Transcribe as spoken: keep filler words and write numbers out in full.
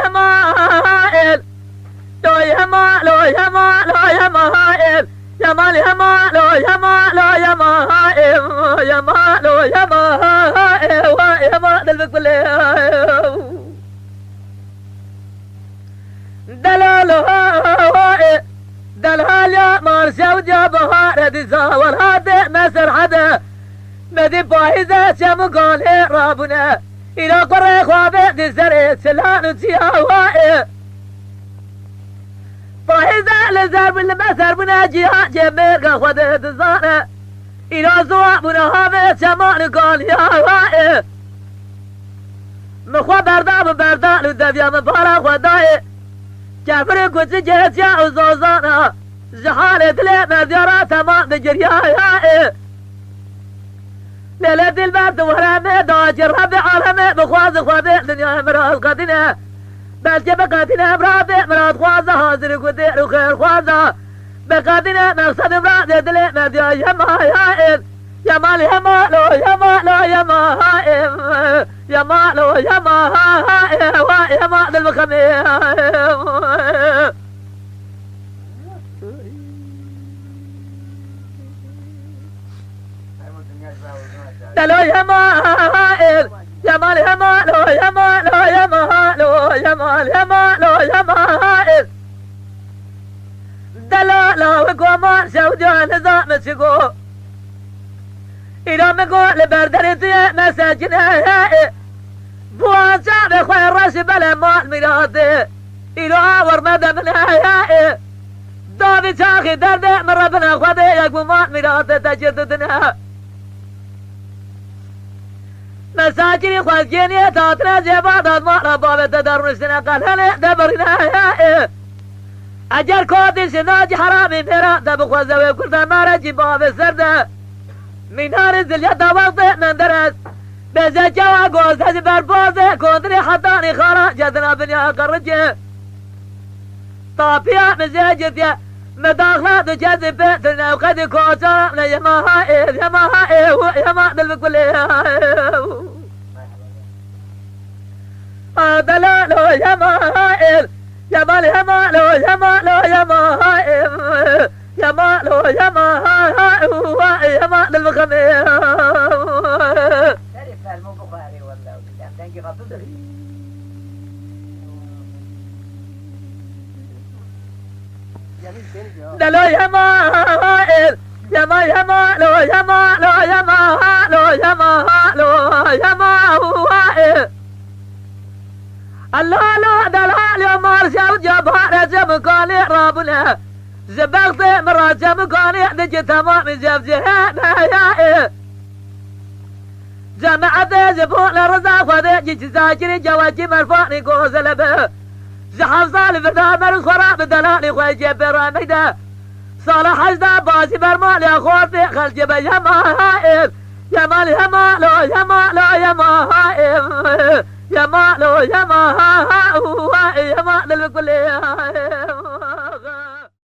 Hema el. Lo hema, lo hema, lo hema el. Hema li hema, lo hema, lo hema el. Hema, lo hema el. Wa hema dil bi kulê. Delal ha, ha, e. Delhaliya Marşewdiya Bahare di zawal hate me serhede. Me di payîze çemukanê rabûne. Îro kurê xwe bê di serê çilan û çiya wa ê. Payîze li zer bû, li me ser bûne, cîhan cê mêrga xwe de dizane. Îro ziwa bûne havê çeman û kaniya wa ê. Min xwe berda bi berdan û deviya min para xwe dayê. Kefir û kuçikê çiya û zozana. Ji halê dilê me diyara temam digiriyaya ê. Lê lê dilber tu were me da ci Rebê alemê bixwazi xwedê dinyayê min re ez qedîne. Belkî biqedîne em Rebê miradxwaza hazir û gudêr û xêrxwaza. Biqedîne meqsedê miradê dilê me diya yema ya ên. Yema li hema lo yema lo yema ha ên. Yema lo yema ha ha ên. Wa yema dil bixemê. Delo yema el, yema yema lo yema lo yema lo yema yema lo yema el. Dela la we goman şewdiya nizam çi go. Îra min got li ber derê tu ye me sekine he. Bu an çavê xwe reş bele mal mîratê. Îro a werme de min heye ê. Davî çaxî derdê min re bine xwedê yek bû mal mîratê te cir didine. Me sakirî xwezgêniyê tatine cêva dad mala bavê te derûniştine qelhelê de birîne heye ê. Eger kotî şinacî heramî mêra de bixweze wê kurda nare cî bavê ser de. Mînarê zilya da wextê menderes. Bêze çawa goze ji ber bozê kondinê hetanî xara cedina binya qiricê. Tapiya min jê citiye, min daxla du cezî pê tu newqedî koçara ne yema ha ê, yema ha ê, hu, yema dil bi kulê. Delalo yema ha ê, yema yema lo yema lo yema ha ê. Yema lo yema ha ha wa yema dil bixemê. Serê fermo bixwarê welle, dem dengê xwe bibirî. Delo yema ha ha el, yema yema lo yema lo yema ha lo yema ha lo yema wa el. Alo, alo, delal ya mar şew cebare cemikanê rabune. Ji bextê min ra cemikanê diki temamî cevcihê me ya ê. Cemaetê ji bo li riza Xwedê cî cizakirî cewekî merfanî gozele be. Ji hevza li virda meriz xwe ra bi delalî xwe jê pê re meyde. Sala hejda bazî bermaliya xortê xelkê be yema ha ê. Yema li hema lo yema lo yema ha ê. Yema lo yema ha ha u ha ê yema dil bi kulê ha ê.